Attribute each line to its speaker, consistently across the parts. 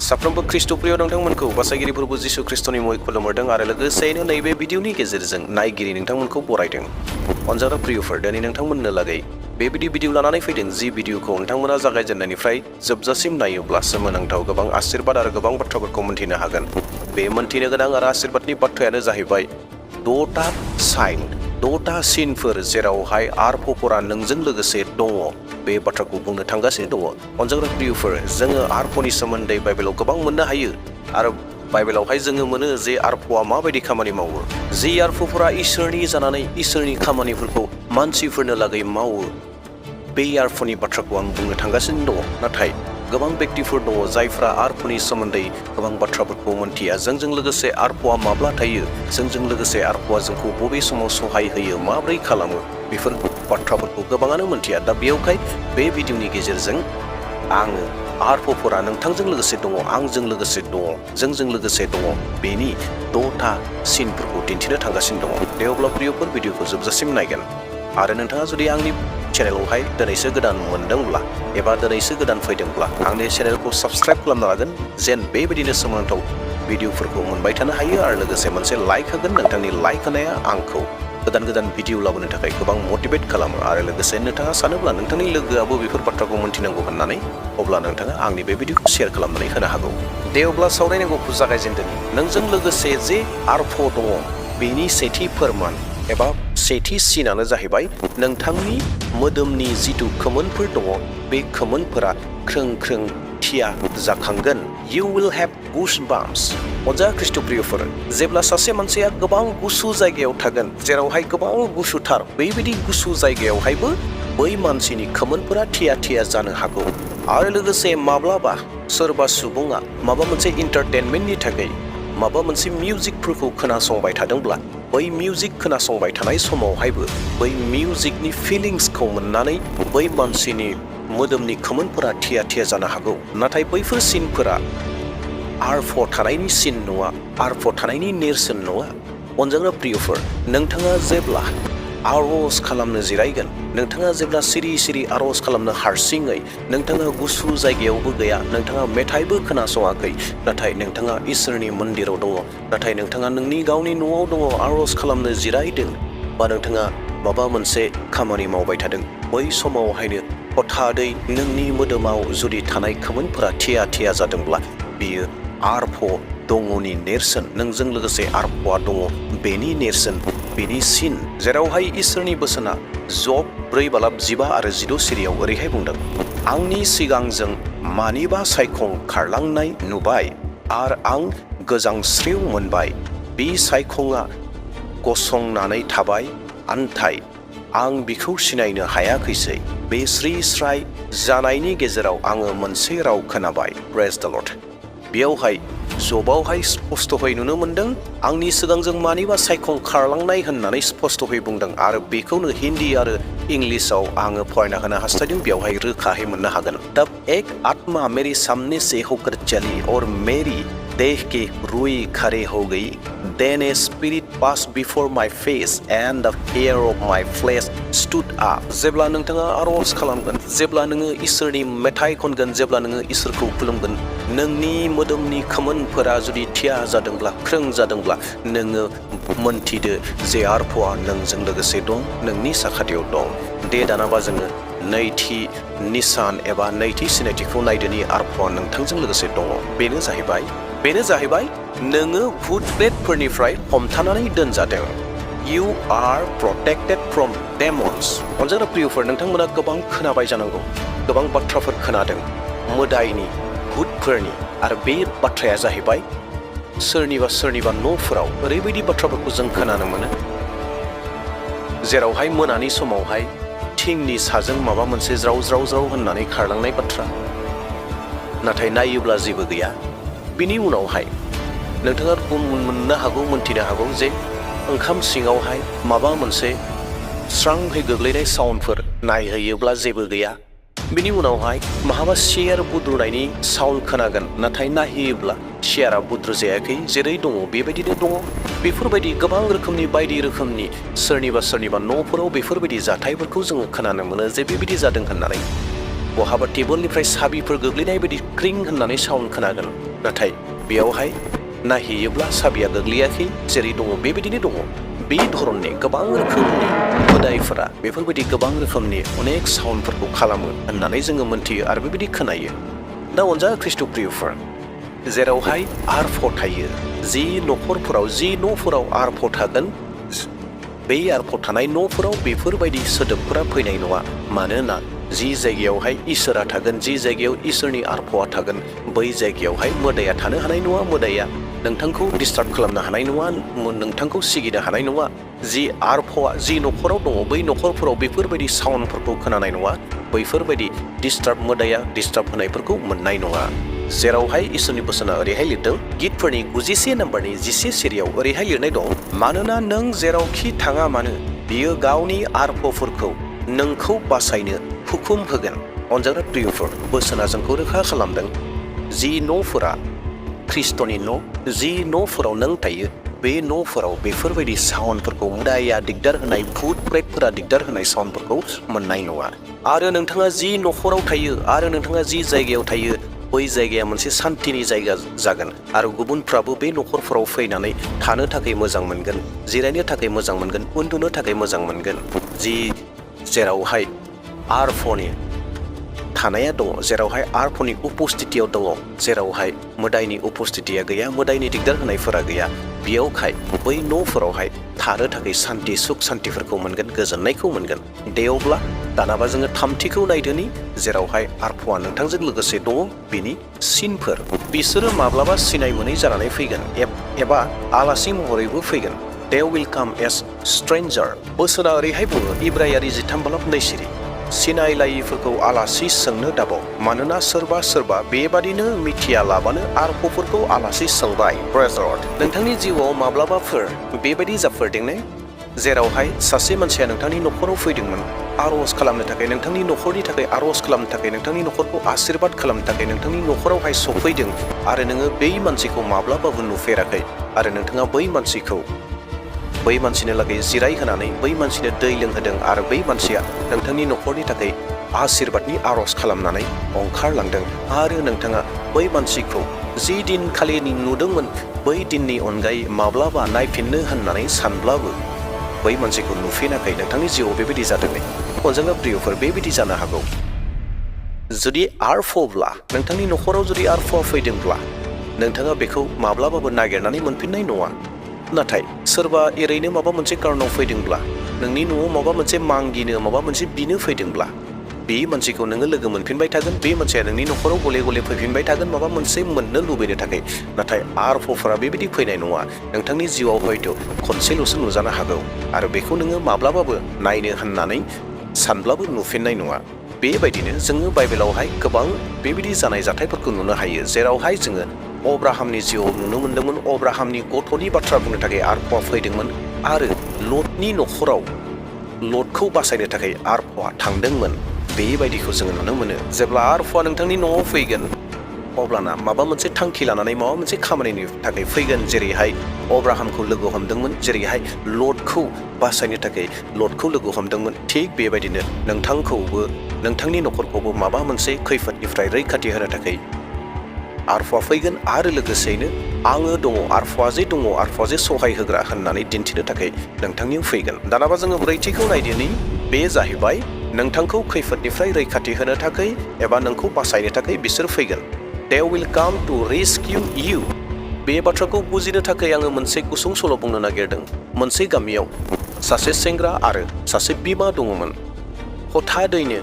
Speaker 1: साफ्रोमबो ख्रिस्टप्रिय नोंथांमोनखौ बासायगिरि प्रभु जिसु ख्रिस्टनि मुङै खुलुमहरदों आरो लोगोसेयैनो नैबे भिडिअनि गेजेरजों नायगिरि नोंथांमोनखौ बरायदों। अनजाग्रा प्रियफोर, दिनै नोंथांमोननो लागै बेबायदि भिडिअ लानानै फैदों जि भिडिअखौ नोंथांमोना जागायजेननायनिफ्राय जोबजासिम नायोब्ला सोमोनांथाव गोबां आशीर्बाद आरो गोबां बाथ्राफोरखौ मोनथिनो हागोन। बे मोनथिनो गोनां आरो आशीर्बादनि बाथ्रायानो जाहैबाय 10टा साइन, 10टा सिनफोर जेरावहाय आरफ'फोरा नोंजों लोगोसे दङ। बे बाथ्राखौ बुंनो थांगासिनो दङ। अनजाग्रा प्रियफोर, जोङो आरफ'नि सोमोन्दै बाइबेलाव गोबां मोननो हायो आरो बाइबेलावहाय जोङो मोनो जे आरफ'आ माबायदि खामानि मावो। जि आरफ'फोरा इसोरनि जानानै इसोरनि खामानिफोरखौ मानसिफोरनो लागै मावो, बे आरफ'नि बाथ्राखौ आं बुंनो थांगासिनो दङ। नाथाय गोबां बेक्तिफोर दङ जायफ्रा आरफ'नि सोमोन्दै गोबां बाथ्राफोरखौ मोनथिया। जोंजों लोगोसे आरफ'आ माब्ला थायो, जोंजों लोगोसे आरफ'आ जोंखौ बबे समाव सहाय होयो, माब्रै खालामो, बेफोर बाथ्राफोरखौ गोबाङानो मोनथिया। दा बेयावहाय बे भिडिअनि गेजेरजों आङो आरफ'फोरा नोंथांजों लोगोसे दङ, आंजों लोगोसे दङ, जोंजों लोगोसे दङ, बेनि 10टा सिनफोरखौ दिन्थिनो थांगासिनो दङ। दे अब्ला प्रियफोर, भिडिअखौ जोबजासिम नायगोन आरो नोंथाङा जुदि आंनि चेनेलावहाय दिनैसो गोदान मोनदोंब्ला एबा दिनैसो गोदान फैदोंब्ला आंनि चेनेलखौ साबस्क्राइब खालामनो हागोन, जेन बेबायदिनो सोमोनांथाव भिडिअफोरखौ मोनबाय थानो हायो आरो लोगोसे मोनसे लाइक होगोन। नोंथांनि लाइक होनाया आंखौ गोदान गोदान भिडिअ लाबोनो थाखाय गोबां मटिभेट खालामो आरो लोगोसे नोंथाङा सानोब्ला नोंथांनि लोगोआबो बेफोर बाथ्राखौ मोनथिनांगौ होननानै, अब्ला नोंथाङा आंनि बे भिडिअखौ शेयार खालामनानै होनो हागौ। दे अब्ला सावरायनांगौखौ जागायजेनदों। नोंजों लोगोसे जे आरफ' दङ, बेनि सेथि फोरमान एबा सेथि सिनानो जाहैबाय नोंथांनि मोदोमनि जिथु खोमोनफोर दङ, बे खोमोनफोरा ख्रों ख्रों थिया जाखांगोन। You will have goosebumps। अनजाग्रा ख्रिस्टप्रियफोर, जेब्ला सासे मानसिया गोबां गुसु जायगायाव थागोन, जेरावहाय गोबां गुसुथार, बेबायदि गुसु जायगायावहायबो बै मानसिनि खोमोनफोरा थिया थिया जानो हागौ। आरो लोगोसे माब्लाबा सोरबा सुबुङा माबा मोनसे इन्टारटेनमेन्टनि थाखाय माबा मोनसे मिउजिकफोरखौ खोनासंबाय थादोंब्ला, बै मिउजिक खोनासंबाय थानाय समावहायबो बै मिउजिकनि फिलिंसखौ मोननानै बै मानसिनि मोदोमनि खोमोनफोरा थिया थिया जानो हागौ। नाथाय बैफोर सिनफोरा आरफ' थानायनि सिन नङा, आरफ' थानायनि नेरसोन नङा। अनजाग्रा प्रियफोर, नोंथाङा जेब्ला आर'ज खालामनो जिरायगोन, नोंथाङा जेब्ला सिरि सिरि आर'ज खालामनो हारसिङै, नोंथाङा गुसु जायगायावबो गैया, नोंथाङा मेथाइबो खोनासङाखै, नाथाय नोंथाङा इसोरनि मन्दिराव दङ, नाथाय नोंथाङा नोंनि गावनि न'आव दङ, आर'ज खालामनो जिरायदों, बा नोंथाङा माबा मोनसे खामानि मावबाय थादों, बै समावहायनो हथादै नोंनि मोदोमाव जुदि थानाय खोमोनफोरा थिया थिया जादोंब्ला, बियो आरफ' दङनि नेरसोन। नोंजों लोगोसे आरफ'आ दङ, बेनि नेरसोन, बेनि सिन। जेरावहाय इसोरनि बोसोना जब 4:15 आरो 16 सिरियाव ओरैहाय बुंदों, आंनि सिगांजों मानिबा सायखं खारलांनाय नुबाय आरो आं गोजांस्रिउ मोनबाय। बे सायखङा गसंनानै थाबाय, आन्थाय आं बिखौ सिनायनो हायाखैसै। बे स्रि स्राय जानायनि गेजेराव आङो मोनसे राव खोनाबाय। प्रेज द लर्ड। बेयावहाय जबावहाय स्पष्टहै नुनो मोनदों, आंनि सिगांजों मानिबा सायखं खारलांनाय होननानै स्पष्टहै बुंदों आरो बेखौनो हिन्दी आरो इंलिसाव आङो फरायना होनो हास्थायदों, बेयावहाय रोखाहै मोननो हागोन। तब एक आत्मा मेरे सामने से होकर चली और मेरी देह के रुई खड़े हो गई। Then a spirit passed before my face and the hair of my flesh stood up। जेब्ला नोंथाङा आर'ज खालामगोन, जेब्ला नोङो इसोरनि मेथाइ खनगोन, जेब्ला नोङो इसोरखौ खुलुमगोन, नोंनि मोदोमनि खोमोनफोरा जुदि थिया जादोंब्ला, ख्रों जादोंब्ला, नोङो मोनथिदो जे आरफ'आ नोंजों लोगोसे दं, नोंनि साखाथियाव दं। दे दानाबा जोङो नैथि निसान एबा नैथि सिनायथिखौ नायदोनि आरफ'आ नोंथांजों लोगोसे दङ। बेनो जाहैबाय नोङो भुट प्रेतफोरनिफ्राय हमथानानै दोनजादों। You are protected from demons। अनजाग्रा प्रियफोर, नोंथांमोना गोबां खोनाबाय जानांगौ, गोबां बाथ्राफोर खोनादों मोदायनि, भुटफोरनि, आरो बे बाथ्राया जाहैबाय सोरनिबा न'फोराव ओरैबायदि बाथ्राफोरखौ जों खोनानो मोनो, जेरावहाय मोनानि समावहाय थिंनि साजों माबा मोनसे ज्राव ज्राव ज्राव होननानै खारलांनाय बाथ्रा, नाथाय नायोब्ला जेबो गैया। बिनि उनावहाय नोंथाङा मोननो हागौ, मोनथिनो हागौ जे ओंखाम सिङावहाय माबा मोनसे स्रांहै गोग्लैनाय साउन्डफोर, नायहैयोब्ला जेबो गैया। बिनि उनावहाय माहाबा सियार बुद्रुनायनि साउन्ड खोनागोन, नाथाय नायहैयोब्ला सियारा बुद्रु जायाखै, जेरै दङ बेबायदिनो दङ। बेफोरबायदि गोबां रोखोमनि, बायदि रोखोमनि सोरनिबा न'फोराव बेफोरबायदि जाथायफोरखौ जोङो खोनानो मोनो जे बेबायदि जादों होननानै। बहाबा टेबोलनिफ्राय साबिफोर गोग्लैनाय बायदि क्रिं होननानै साउन्ड खोनागोन नाथाय बेयावहाय नायहैयोब्ला साबिया गोग्लैयाखै जेरै दङ बेबायदिनो दङ बे धरननि गोबां रोखोमनि मोदायफोरा बेफोरबायदि गोबां रोखोमनि अनेक साउन्डफोरखौ खालामो होननानै जोङो मोनथियो आरो बेबायदि खोनायो दा अनजा ख्रीष्ट प्रियफोर जेरावहाय आरफ थायो जि न'खरफोराव जि न'फोराव आरफ थागोन बे आरफ थानाय न'फोराव बेफोरबायदि सोदोबफोरा फैनाय नङा मानोना जि जायगायावहाय इसोरा थागोन जि जायगायाव इसोरनि आरफआ थागोन बै जायगायावहाय मोदाया थानो हानाय नङा मोदाया नोंथांखौ डिस्टार्ब खालामनो हानाय नङा नोंथांखौ सिगिनो हानाय नङा जि आरफआ जि न'खराव दङ बै न'खरफोराव बेफोरबायदि साउन्डफोरखौ खोनानाय नङा बैफोरबायदि डिस्टार्ब मोदाया डिस्टार्ब होनायफोरखौ मोननाय नङा जेरावहाय इसोरनि बोसोना ओरैहाय लिरदों गितफोरनि 91 नम्बरनि 11 सिरियाव ओरैहाय लिरनाय दं मानोना नों जेरावखि थाङा मानो बियो गावनि आरफफोरखौ नोंखौ बासायनो हुकुम होगोन अनजाग्रा प्रियफोर बोसोना जोंखौ रोखा खालामदों जि न'फोरा ख्रीष्टनि न' जि न'फोराव नों थायो बे न'फोराव बेफोरबायदि साउन्डफोरखौ मोदाया दिगदार होनाय भुत प्रेतफोरा दिगदार होनाय साउन्डफोरखौ मोननाय नङा आरो नोंथाङा जि न'खराव थायो आरो नोंथाङा जि जायगायाव थायो बै जायगाया मोनसे सान्थिनि जायगा जागोन आरो गुबुनफ्राबो बे न'खरफोराव फैनानै थानो थाखाय मोजां मोनगोन जिरायनो थाखाय मोजां मोनगोन उन्दुनो थाखाय मोजां मोनगोन जि जेरावहाय आरफनि थानाया दङ जेरावहाय आरफनि उपस्थितियाव दङ जेरावहाय मोदायनि उपस्थितिया गैया मोदायनि दिगदार होनायफोरा गैया बेयावहाय बै न'फोरावहाय थानो थाखाय सान्थि सुख सान्थिफोरखौ मोनगोन गोजोननायखौ मोनगोन देवब्ला दानाबा जोङो थामथिखौ नायदोनि जेरावहाय आरफआ नोंथांजों लोगोसे दङ बिनि सिनफोर बिसोरो माब्लाबा सिनाय मोनै जानानै फैगोन एबा आलासि महरैबो फैगोन they will come as stranger बोसोना ओरैहाय बुङो इब्रायारि 13:2 सिरि सिनायलायिफोरखौ आलासि सोंनो दाबाव मानोना सोरबा सोरबा बेबादिनो मिथिया लाबानो आरफफोरखौ आलासि सोंबाय प्रेज द लर्ड नोंथांनि जिउआव माब्लाबाफोर बेबायदि जाफेरदोंने जेरावहाय सासे मानसिया नोंथांनि न'खराव फैदोंमोन आर'ज खालामनो थाखाय नोंथांनि न'खरनि थाखाय आर'ज खालामनो थाखाय नोंथांनि न'खरखौ आशीर्बाद खालामनो थाखाय नोंथांनि न'खरावहाय सफैदों आरो नोङो बै मानसिखौ माब्लाबाबो नुफेराखै आरो नोंथाङा बै मानसिनो लागै जिराय होनानै बै मानसिनो दै लोंहोदों आरो बै मानसिया नोंथांनि न'खरनि थाखाय आशीर्बादनि आर'ज खालामनानै ओंखारलांदों आरो नोंथाङा बै मानसिखौ जि दिनखालि नुदोंमोन बै दिननि अनगायै माब्लाबा नायफिननो होननानै सानब्लाबो बै मानसिखौ नुफिनाखै नोंथांनि जिउआव बेबायदि जादोंमोन अनजाग्रा प्रियफोर बेबायदि जानो हागौ जुदि आरफब्ला नोंथांनि न'खराव जुदि आरफआ फैदोंब्ला नोंथाङा बेखौ माब्लाबाबो नागिरनानै मोनफिननाय नङा नाथाय सोरबा एरैनो माबा मोनसे कारनाव फैदोंब्ला नोंनि न'आव माबा मोनसे मांगिनो माबा मोनसे बिनो फैदोंब्ला बे मानसिखौ नोङो लोगो मोनफिनबाय थागोन बे मानसिया नोंनि न'खराव गले गले फैफिनबाय थागोन माबा मोनसे मोननो लुबैनो थाखाय नाथाय आरफफोरा बेबायदि फैनाय नङा नोंथांनि जिउआव हयथ' खनसेल'सो नुजानो हागौ आरो बेखौ नोङो माब्लाबाबो नायनो होननानै सानब्लाबो नुफिननाय नङा बेबायदिनो जोङो बाइबेलावहाय गोबां बेबायदि जानाय जाथायफोरखौ नुनो हायो जेरावहाय जोङो अब्राहामनि जिउआव नुनो मोन्दोंमोन अब्राहामनि गथ'नि बाथ्रा बुंनो थाखाय आरफआ फैदोंमोन आरो लटनि न'खराव लटखौ बासायनो थाखाय आरफआ थांदोंमोन बेबायदिखौ जोङो नुनो मोनो जेब्ला आरफआ नोंथांनि न'आव फैगोन अब्लाना माबा मोनसे थांखि लानानै माबा मोनसे खामानिनि थाखाय फैगोन जेरैहाय अब्राहामखौ लोगो हमदोंमोन जेरैहाय लटखौ बासायनो थाखाय लटखौ लोगो हमदोंमन थिग बेबायदिनो नोंथांखौबो नोंथांनि न'खरखौबो माबा मोनसे खैफोदनिफ्राय रैखाथि होनो थाखाय आरफआ फैगोन आरो लोगोसेयैनो आङो दङ आरफआ जे सहाय होग्रा होननानै दिन्थिनो थाखाय नोंथांनियाव फैगोन दानाबा जोङो ब्रैथिखौ नायदिनि बे जाहैबाय नोंथांखौ खैफोदनिफ्राय रैखाथि होनो थाखाय एबा नोंखौ बासायनो थाखाय बिसोर फैगोन they will come to rescue you बे बाथ्राखौ बुजिनो थाखाय आङो मोनसे गुसुं सल' बुंनो नागिरदों मोनसे गामियाव सासे सेंग्रा आरो सासे बिमा दङमोन हठादैनो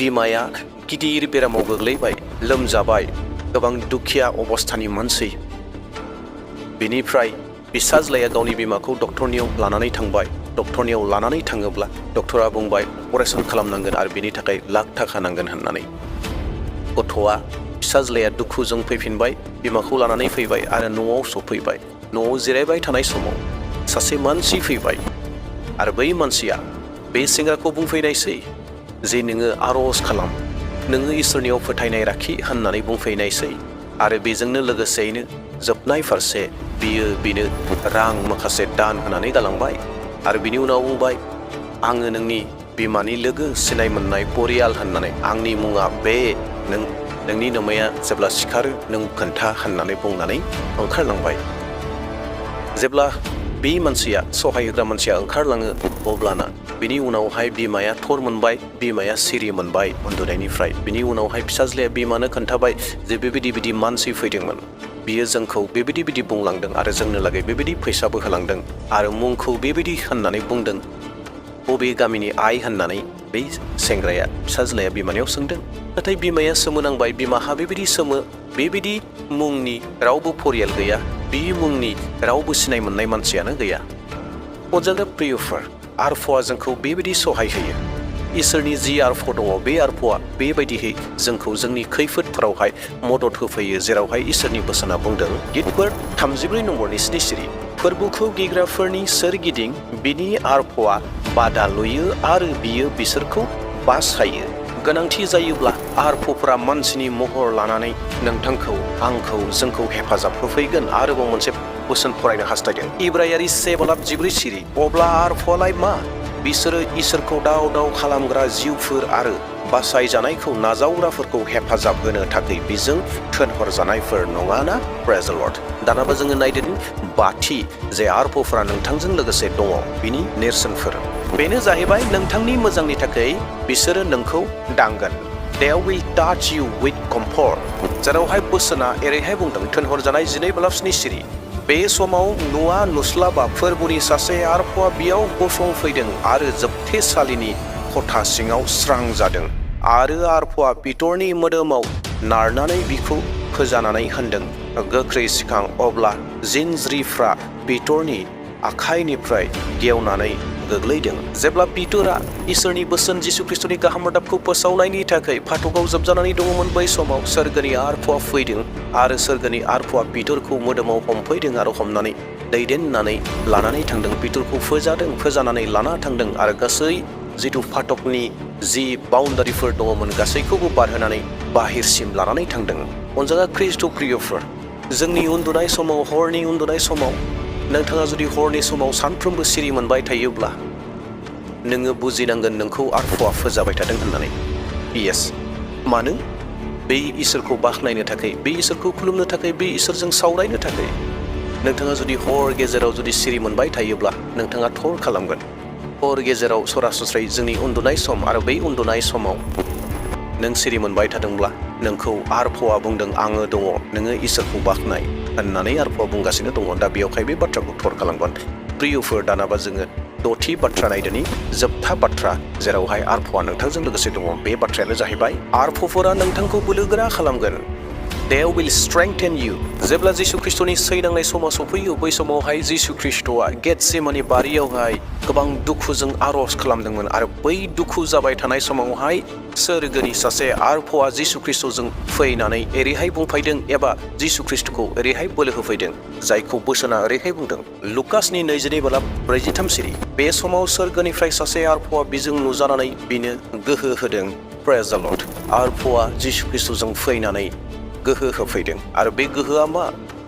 Speaker 1: बिमाया गिदिर बेरामाव गोग्लैबाय लोमजाबाय गोबां दुखिया अबस्थानि मानसि बेनिफ्राय फिसाज्लाया गावनि बिमाखौ डक्टरनियाव लानानै थांबाय डक्टरनियाव लानानै थाङोब्ला डक्टरा बुंबाय अपारेसन खालामनांगोन आरो बेनि थाखाय लाख थाखा नांगोन होननानै गथ'आ फिसाज्लाया दुखुजों फैफिनबाय बिमाखौ लानानै फैबाय आरो न'आव सफैबाय न'आव जिरायबाय थानाय समाव सासे मानसि फैबाय आरो बै मानसिया बे सेंग्राखौ बुंफैनायसै जे नोङो आर'ज खालाम नोङो इसोरनियाव फोथायनाय राखि होननानै बुंफैनायसै आरो बेजोंनो लोगोसेयैनो जोबनाय फारसे बेनो रां माखासे दान होनानै गालांबाय आरो बिनि उनाव बुंबाय आङो नोंनि बिमानि लोगो सिनाय मोननाय परियाल होननानै आंनि मुङा बे नोंनि नोमाया जेब्ला सिखारो नों खोन्था होननानै बुंनानै ओंखारलांबाय। जेब्ला बे मानसिया सहाय होग्रा मानसिया ओंखारलाङो अब्लाना बिनि उनावहाय बिमाया थर मोनबाय, बिमाया सिरि मोनबाय उन्दुनायनिफ्राय। बिनि उनावहाय फिसाज्लाया बिमानो खोन्थाबाय जे बेबायदि मानसि फैदोंमोन, बियो जोंखौ बेबायदि बुंलांदों आरो जोंनो लागै बेबायदि फैसाबो होलांदों आरो मुंखौ बेबायदि होननानै बुंदों। बबे गामिनि आइ होननानै बै सेंग्राया फिसाज्लाया बिमानियाव सोंदों। नाथाय बिमाया सोमोनांबाय, बिमाहा बेबायदि मुंनि रावबो परियाल गैया, बे मुंनि रावबो सिनाय मोननाय मानसियानो गैया। अनजाग्रा प्रियफोर, आरफआ जोंखौ बेबायदि सहाय होयो। इसोरनि जि आरफ दङ बे आरफआ बेबायदिहै जोंखौ जोंनि खैफोदफोरावहाय मदद होफैयो, जेरावहाय इसोरनि बोसोना बुंदों गितफोर 33 नम्बरनि 7 सिरि फोरबोखौ गिग्राफोरनि सोरगिदिं बिनि आरफआ बादा लुयो आरो बियो बिसोरखौ बासायो। गोनांथि जायोब्ला आरफफोरा मानसिनि महर लानानै नोंथांखौ, आंखौ, जोंखौ हेफाजाब होफैगोन। आरोबाव मोनसे बोसोन फरायनो हास्थायदों, इब्रायारि 7:14 सिरि अब्ला आरफआलाय मा? बिसोरो इसोरखौ दाव खालामग्रा जिउफोर आरो बासायजानायखौ नाजावग्राफोरखौ हेफाजाब होनो थाखाय बिजों थोनहरजानायफोर नङाना? प्रेज द लर्ड। दानाबा जोङो नायदों बाथि जे आरफफोरा नोंथांजों लोगोसे दङ बिनि नेरसोनफोर। बेनो जाहैबाय नोंथांनि मोजांनि थाखाय बिसोरो नोंखौ दांगोन। They will touch you with comfort। जेरावहाय बोसोना एरैहाय बुंदों, थोनहरजानाय 12:7 सिरि बे समाव नुस्लाबा फोरबोनि सासे आरफआ बेयाव गसंफैदों आरो जोबथेसालिनि खथा सिङाव स्रां जादों आरो आरफआ पितरनि मोदोमाव नारनानै बिखौ फोजानानै होनदों, गोख्रै सिखां। अब्ला जिनज्रिफ्रा पितरनि आखाइनिफ्राय गेवनानै गोग्लैदों। जेब्ला पितरा इसोरनि बोसोन जिसु ख्रिस्टनि गाहाम रादाबखौ फोसावनायनि थाखाय फाथकआव जोबजानानै दङमोन, बै समाव सोरगोनि आरफआ फैदों आरो सोरगोनि आरफआ पितरखौ मोदोमाव हमफैदों आरो हमनानै दैदेननानै लानानै थांदों। पितरखौ फोजानानै लाना थांदों आरो गासै जिथु फाथकनि जि बाउन्डारिफोर दङमोन गासैखौबो बारहोनानै बाहिरसिम लानानै थांदों। अनजाग्रा ख्रिस्ट' प्रियफोर, जोंनि उन्दुनाय समाव, हरनि उन्दुनाय समाव नोंथाङा जुदि हरनि समाव सानफ्रोमबो सिरि मोनबाय थायोब्ला नोङो बुजिनांगोन नोंखौ आरफआ फोजाबाय थादों होननानै। येस, मानो? बे इसोरखौ बाख्नायनो थाखाय, बे इसोरखौ खुलुमनो थाखाय, बे इसोरजों सावरायनो थाखाय। नोंथाङा जुदि हर गेजेराव जुदि सिरि मोनबाय थायोब्ला नोंथाङा थर खालामगोन। हर गेजेराव सरासनस्रायै जोंनि उन्दुनाय सम आरो बै उन्दुनाय समाव नों सिरि मोनबाय थादोंब्ला नोंखौ आरफआ बुंदों आङो दङ, नोङो इसोरखौ बाख्नाय होननानै आरफआ बुंगासिनो दङ। दा बेयावहाय बे बाथ्राखौ थर खालामगोन। प्रियफोर, दानाबा जोङो 6थि बाथ्रा नायदोनि जोबथा बाथ्रा जेरावहाय आरफआ नोंथांजों लोगोसे दङ। बे बाथ्रायानो जाहैबाय आरफफोरा नोंथांखौ बोलोगोरा खालामगोन। They will strengthen you। जेब्ला जिसु ख्रिस्टनि सैनांनाय समा सफैयो, बै समावहाय जिसु ख्रिस्टआ गेटसेमानि बारियावहाय गोबां दुखुजों आरज खालामदोंमोन आरो बै दुखु जाबाय थानाय समावहाय सोरगोनि सासे आरफआ जिसु ख्रिस्टजों फैनानै एरैहाय बुंफैदों एबा जिसु ख्रिस्टखौ एरैहाय बोलो होफैदों, जायखौ बोसोना ओरैहाय बुंदों लुकासनि 22:43 सिरि बे समाव सोरगोनिफ्राय सासे आरफआ बिजों नुजानानै बिनो गोहो होदों। प्रेज द लर्ड। आरफआ जिसु ख्रिस्टजों फैनानै गोहो होफैदों आरो बे गोहोआ मा?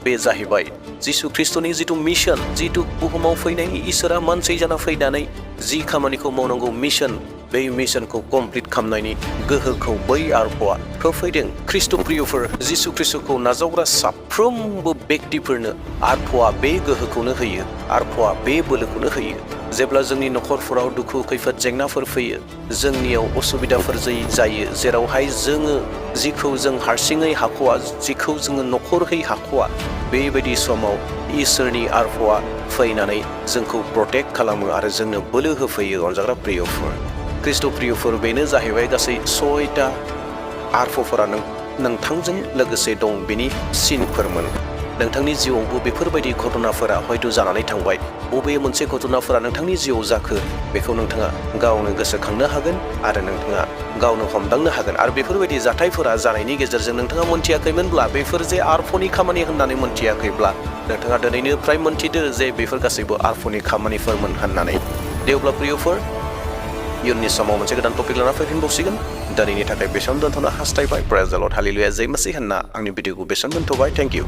Speaker 1: बे जाहैबाय जिसु ख्रिस्टनि जिथु मिशन, जिथु बुहुमाव फैनायनि इसोरा मानसि जाना फैनानै जि खामानिखौ मावनांगौ मिशन, बे मिशनखौ कमप्लिट खालामनायनि गोहोखौ बै आरफआ होफैदों। ख्रिस्ट' प्रियफोर, जिसु ख्रिस्टखौ नाजावग्रा साफ्रोमबो व्यक्तिफोरनो आरफआ बे गोहोखौनो होयो, आरफआ बे बोलोखौनो होयो। जेब्ला जोंनि नखरफोराव दुखु खैफोद जेंनाफोर फैयो, जोंनियाव असुबिदाफोर जायो, जेरावहाय जोङो जिखौ जों हारसिङै हाख'वा, जिखौ जोङो नखरहै हाख'वा, बेबायदि समाव इसोरनि आरफआ फैनानै जोंखौ प्रटेक्ट खालामो आरो जोंनो बोलो होफैयो। अनजाग्रा प्रियफोर, ख्रिस्ट' प्रियफोर, बेनो जाहैबाय गासै 6टा आरफफोरा नोंथांजों लोगोसे दं बेनि सिनफोरमोन। नोंथांनि जिउआवबो बेफोरबायदि घटनाफोरा हयथ' जानानै थांबाय। बबे मोनसे घटनाफोरा नोंथांनि जिउआव जाखो बेखौ नोंथाङा गावनो गोसोखांनो हागोन आरो नोंथाङा गावनो हमदांनो हागोन। आरो बेफोरबायदि जाथायफोरा जानायनि गेजेरजों नोंथाङा मोनथियाखैमोनब्ला, बेफोर जे आरफनि खामानि होननानै मोनथियाखैब्ला, नोंथाङा दिनैनिफ्राय मोनथिदो जे बेफोर गासैबो आरफनि खामानिफोरमोन होननानै। दे अब्ला प्रियफोर, इयुननि समाव मोनसे गोदान टपिक लाना फैफिनबावसिगोन। दिनैनि थाखाय बेसेबां दोनथ'नो हास्थायबाय। प्रेज द लर्ड। हालेलुया। जय मसीह होनना आंनि भिडिअखौ बेसेबां दोनथ'बाय। Thank you.